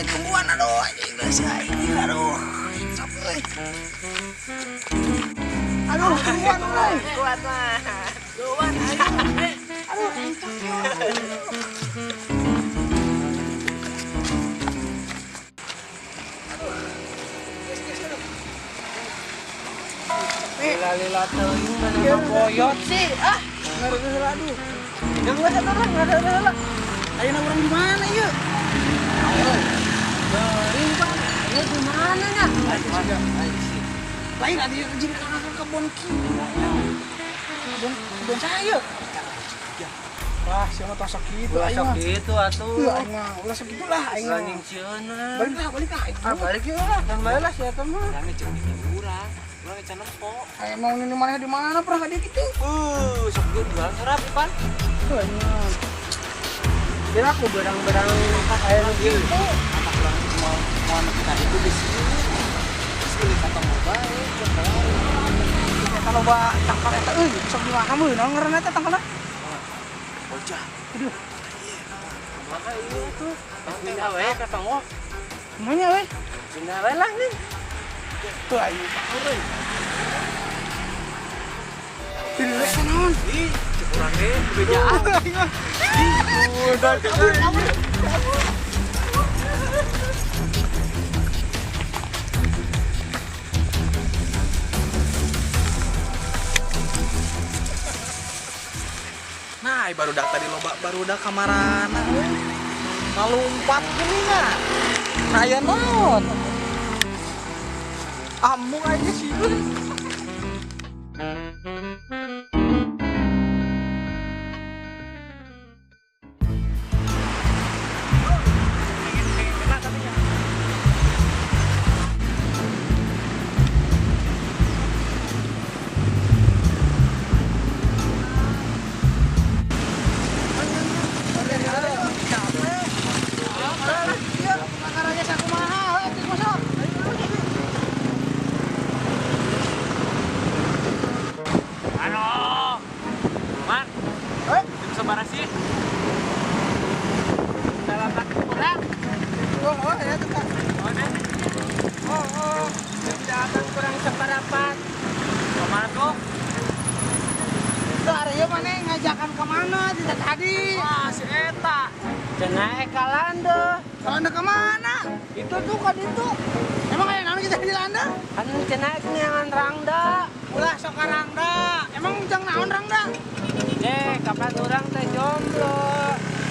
Aing tungguan, aduh, anjing geus aing, aduh. Sok euy. Aduh, tungguan euy. Kuat mah. Kuat ayo. Aduh, aing capek. Lila-lila teuing mana mah boyot sih. Ah, Ngaruh heula aduh. Yang geus atuh lah, ngaruh heula. Ayeuna urang di mana ieu? Teuing pan. Ieu di mana nya? Lain ada yang jadi ke kebun kieu. Kebun kebun saya. Wah, siapa tong sok kitu Ulah aing sok mah. gitu atuh. Heuh, aing mah ulah sok kitu lah aing Ulah mah. nyingcieun lah. Balik lah, balik lah. Ah, balik yuk lah. Kan bae lah sia mah. Urang jeung di urang. Urang can nempo. Aing mau nini maneh di mana pernah ka dieu kitu? Sok ge jualan serap pan. Heuh, aing mah. Biar aku berang-berang aya nu kitu. Anak urang mau mau nepi ka ditu geus ieu. Geus meuli ka tong bae, cek bae. Eta loba tangkal eta euy, sok di mana meuh naon ngaranna eta tangkalna? Bocah. Aduh, Maka ieu tuh. Pindah we ka tonggoh. semuanya euy. Pindah we lah nih. Tuh aing euy. Tidak eta naon? Ih, cek urang ge bejaan. Aing mah. Udah Kabur, kabur. Nah, barudak tadi loba barudak kamarana euy. Ngalumpat geuningan. Aya naon? Amung aja sih. Iya, makaranya sakumaha, heuh geus masuk. Aduh. Man, Hei, jam sabaraha sih? Dalam kurang. oh, oh, ya tuh Kak. Oh, deh. Oh, oh. Jam datang kurang seperapat. Kemana tuh? Tuh ari ieu maneh ngajakan ke mana tidak tadi? Wah, si eta. Cenah ka Landa. Kalau anda kemana? Itu tuh kan itu. Emang kayak naon kita di Landa? Kan cenah neangan rangda. Ulah sok ka Rangda. Emang jang naon Rangda? Eh, kapan urang teh jomblo.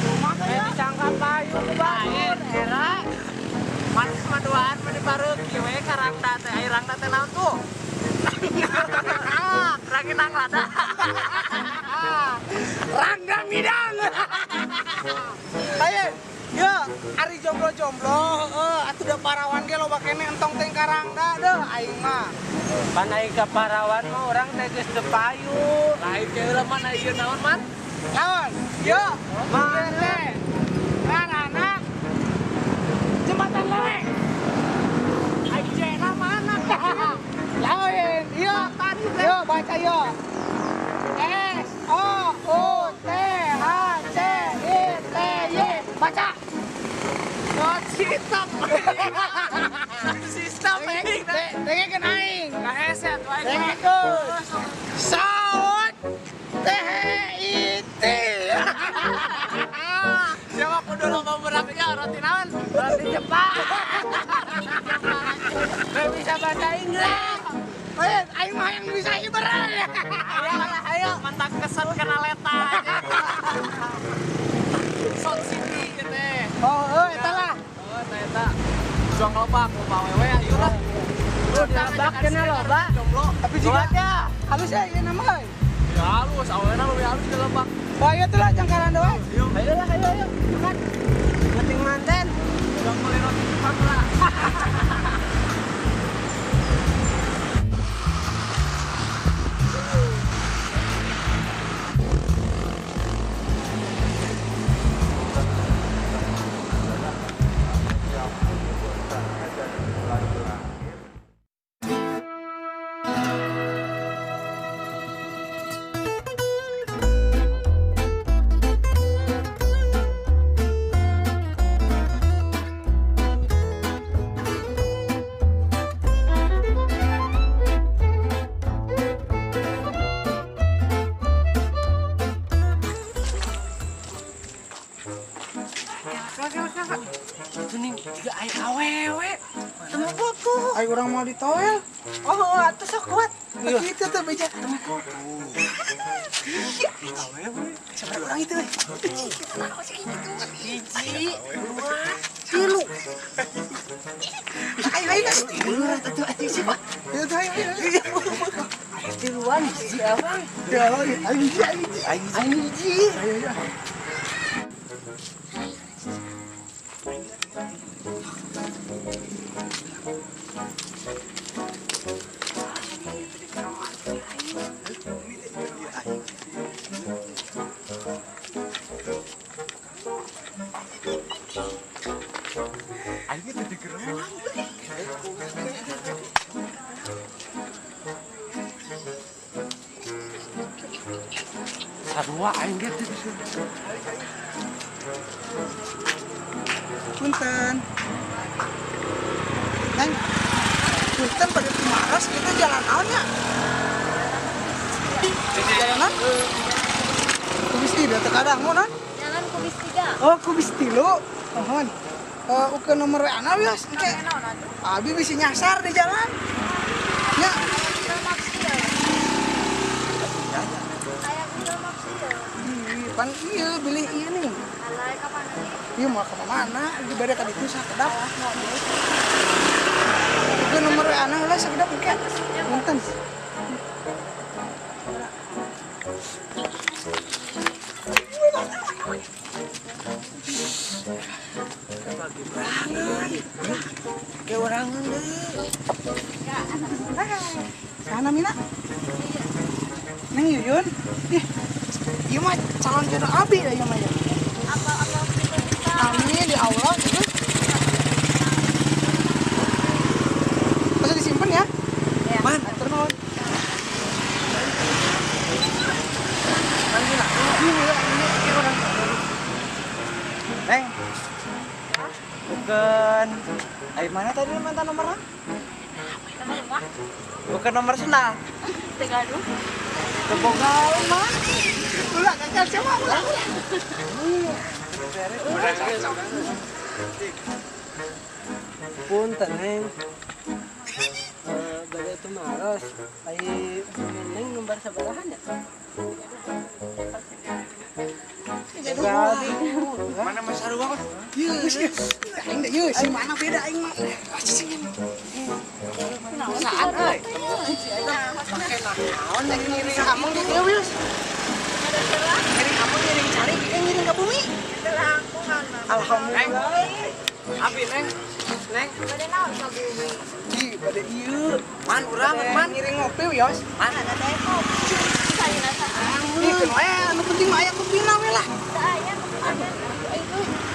Rumah Eh, ya. disangka payu ku batur era. Man maduaan mah dipareuk kieu we ka rangda teh. Ai rangda teh naon tuh? Ranginang lada. Rangda Midang. Ayo, ya, ari jomblo-jomblo, heeh, atuh da parawan ge loba kene entong teh ka Rangda deuh aing mah. Pan aing ka Parawan mah urang teh geus teu payu. Lain ke heula man ai ieu naon man? Naon? Yo, mana? Ngarana jembatan lele. Ai jena mana? Lain, iya, yo baca yo. S O U T H C I T Y, baca. Not sistem. Sistem aing. Dengekeun aing. Kaheset wae. Dengekeun. Saut T H I T. Siapa kudu loba beraknya roti naon? Roti Jepang. Gak bisa bahasa Inggris. Eh, aing mah yang bisa ibarat. Ayo lah, ayo mantap kesel kena leta. Sound City gitu. Oh, oh, eta lah. Oh, eta eta. Juang loba, loba wewe ayo lah. Lebak kena loba. Jomblo. Tapi jika halus ya ieu nama euy. Ya halus, awalnya lebih halus di lebak. Wah, ieu tuh lah jangkaran doang. Ayo lah, ayo ayo. Makan. Penting manten. Juang beli roti Jepang lah. Itu nih juga aya awewe. Tempo tuh. Ayo urang mau ditoel. Oh, atuh sok kuat. Kitu teh beja. Tempo tuh. Iya, awewe. Sabaraha urang itu? Kita naon sih kitu? 1, 2, 3. Ayo ayo guys. Berat atuh atuh sih, Pak. Ayo ayo ayo. Tiluan hiji abang. Ya, ayo hiji ayo hiji. Ayo hiji. Ayo ayo. Aing teh digerak. Sarua aing ge teh Punten. Neng. Punten pada Tumaros kita jalan naon nya? Jalanan? Kubis tiga terkadang mau non? Jalan Kubis 3. Oh, Kubis 3. Mohon. Uke nomor WA na wios engke. Abi bisa nyasar di jalan. Nya. Ih, pan ieu bilih ieu nih. Ieu mau ke mana? Di bade ka ditu sakedap. Uke nomor WA na heula sakedap engke. Punten. Kayak orangan deh. Sana Mina. Neng Yuyun. Ih, ieu mah calon jodoh abi dah ieu mah ya. Amin di Allah gitu. Masa disimpan ya? Man, atur nuhun. Neng. Bukan. Ayo mana tadi mantan nomornya? Nomor rumah. Bukan nomor sendal. Tegaduh. Teboga mah. Ulah gagal coba ulah ulah. Punten Neng. Bade Tumaros. Ai Neng nomor sabaraha nya? Mana Mas Sarua mah? Ieu, aing deh ieu si mana beda aing mah. Saat euy. Make naon lagi ngiring ameng di dieu wios. Ngiring ameng ngiring cari ngiring ka bumi. Alhamdulillah. Abi Neng. Neng. Bade naon ka bumi? Ih, bade ieu. Man urang man ngiring ngopi wios. Man ada teh kopi. Ih, keun wae anu penting mah aya kopina we lah. Teu aya kopina.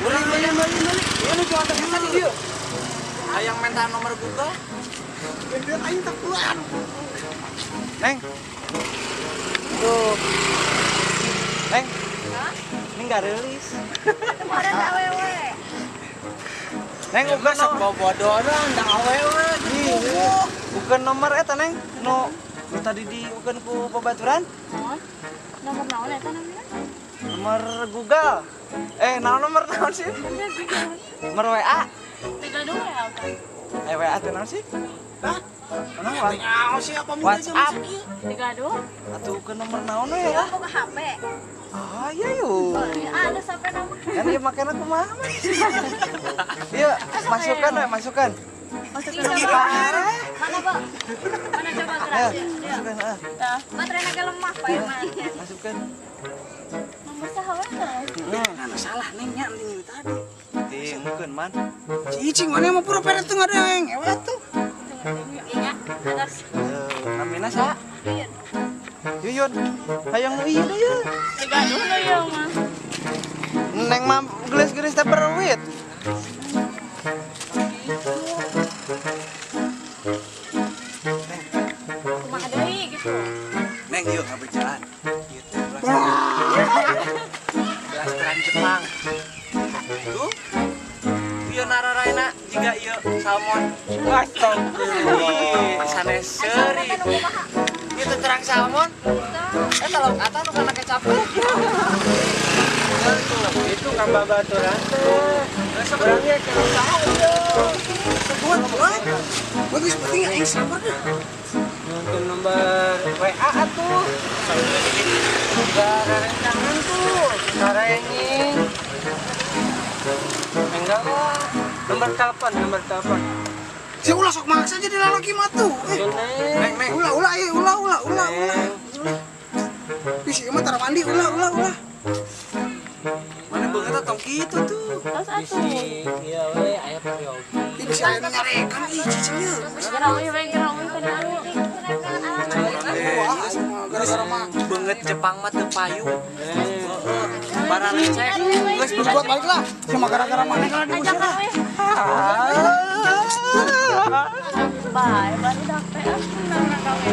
Urang beli. Ieu nu jual teh di dieu. Hayang minta nomor Google. Gede aing teh keluar. Neng. Tuh. Neng. Hah? Ini enggak rilis. Kemarin awewe. Neng uga sok bobodoran da awewe. Bukan nomor eta Neng. Nu tadi diukeun ku babaturan. Nomor naon eta namanya? Nomor Google. Naon nomor naon sih? Nomor WA. Tegaduh WA kan. WA teh naon sih? Hah? Naon sih apa muda WhatsApp? Tegaduh. Atuh ke nomor naon we ya? Aku ke HP. Ah, iya yuk. Ada sampai nama. Kan ieu makana kumaha mah. Ieu masukkan we, masukkan. Masukkan. Mana, Pak? Mana coba gerak? Masukkan, heeh. Baterainya ge lemah, Pak Irman. Masukkan. Nomor saha we teh? Nah, salah Neng nya penting tadi. Teh, mungkin man. Cicing mana mah pura pere teu ngadeng ewe atuh. Iya, atas. Namina saha? Yuyun. Yuyun. Hayang nu ieu deui ye. Tegaduh nu ieu mah. Neng mah geulis-geulis teh peruit. Kumaha deui gitu. Neng yuk ngabejalan. Ieu teh blasteran Jepang. Tuh. Ieu nararaina jiga ieu salmon. Astagfirullah. Sanes seuri. Ieu teh terang salmon. Eta lauk ata nu kana kecap. Itu ngambah baturan teh. Orangnya kalau saha Geus penting aing sabar deh. Nyuhunkeun nomor WA atuh. Juga rerencangan tuh. Sarenging. Enggak lah. Nomor telepon, nomor telepon. Si ulah sok maksa jadi lalaki mah tuh. Neng, neng. Ulah ulah ieu ulah ulah ulah ulah. Ih, si mah tara mandi ulah ulah ulah. Mana beungeut tong kitu tuh. Terus atuh. Iya we aya peryogi. Ih, bisa aya nyarekan ih cicing ieu. Geura we we geura we kana anu. Wah, gara-gara mah Beungeut Jepang mah teu payu. Bara lecek. Geus buat balik lah. Cuma gara-gara mana kalau diusir lah. Bye, baru dapet ah nang kawe.